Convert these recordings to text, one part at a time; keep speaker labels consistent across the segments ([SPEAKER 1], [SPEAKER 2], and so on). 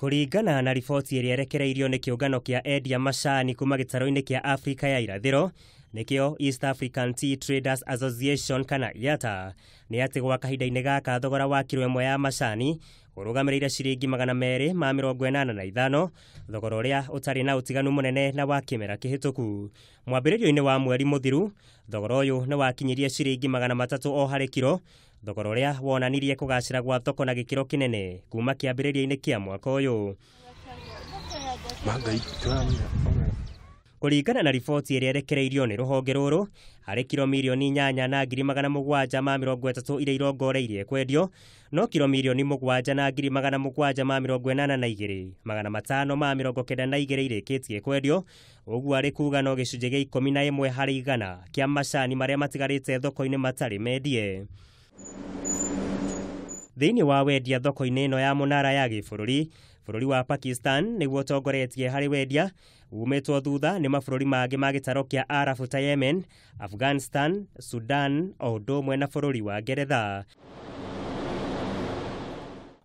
[SPEAKER 1] Kũringana na riboti ĩrĩa ĩrekereirio nĩ kĩũngano kĩa endia macani kuma gĩtarũ-inĩ kĩa Afrika ya irathĩro nĩkĩo East African Tea Traders Association kana IATA, nĩ atĩ gwa kahinda-inĩ gaka thogora wa kiro ĩmwe ya macani ũrũgamĩrĩire ciringi 285, thogora ũrĩa ũtarĩ na ũtiganu mũnene na wa kĩmera kĩhĩtũku. Mwambĩrĩrio-inĩ wa mweri mũthiru thogora ũyũ nĩ wakinyirie ciringi 300 o harĩ kiro, thogora ũrĩa wonanirie kũgacĩra gwa thoko na gĩkĩro kĩnene kuma kĩambĩrĩria-inĩ kĩa mwaka ũyũ. Kũringana na riboti ĩrĩa ĩrekereirio nĩ rũhonge rũrũ, harĩ kiro mirioni 8,730 iria irongoreirie kwendio, no kiro mirioni 7,782,592 irĩkĩtie kwendio, ũguo arĩ kuga no gĩcunjĩ gĩa 11 harĩ igana kĩa macani marĩa matigarĩte thoko-inĩ matarĩ mendie. Thĩinĩ wa wendia thoko-inĩ ĩno ya mũnara ya gĩbũrũri, bũrũri wa Pakistan nĩguo ũtongoretie harĩ wendia, umĩtwo thutha nĩ mabũrũri mangĩ ma gĩtaro kĩa Arabu ta Yemen, Afghanistan, Sudan o ũndũ ũmwe na bũrũri wa Ngeretha.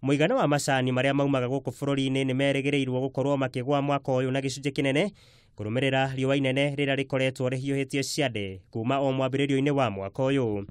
[SPEAKER 1] Mũigana wa macani marĩa maumaga gũkũ bũrũri-inĩ nĩ merĩgĩrĩirwo gũkorwo makĩgũa mwaka ũyũ na gĩcunjĩ kĩnene kũrũmĩrĩra riũa inene rĩrĩa rĩkoretwo rĩhiũhĩtie ciande kuma o mwambĩrĩrio-inĩ wa mwaka ũyũ.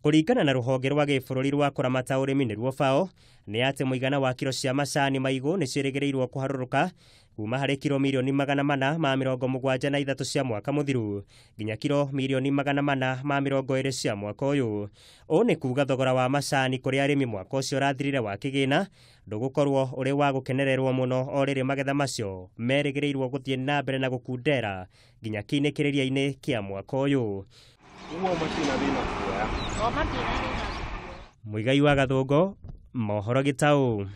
[SPEAKER 1] Kũringana na rũhonge rwa gĩbũrũri rwa kũramata ũrĩmi nĩruo FAO, nĩ atĩ mũigana wa kiro cia macani maigũ nĩ ciĩrĩgĩrĩirwo kũharũrũka kuma harĩ kiro mirioni 473 cia mwaka mũthiru nginya kiro mirioni 420 cia mwaka ũyũ. Ũũ nĩ kuga thogora wa macani kũrĩ arĩmi mwaka ũcio ũrathirire wa kĩgĩna ndũgũkorwo ũrĩ wa gũkenererwo mũno o rĩrĩ magetha macio merĩgĩrĩirwo gũthiĩ na mbere na gũkundera nginya kĩinĩkĩrĩria-inĩ kĩa mwaka ũyũ. Muigai wa Gathũngũ, Mohoro Gĩtaũ.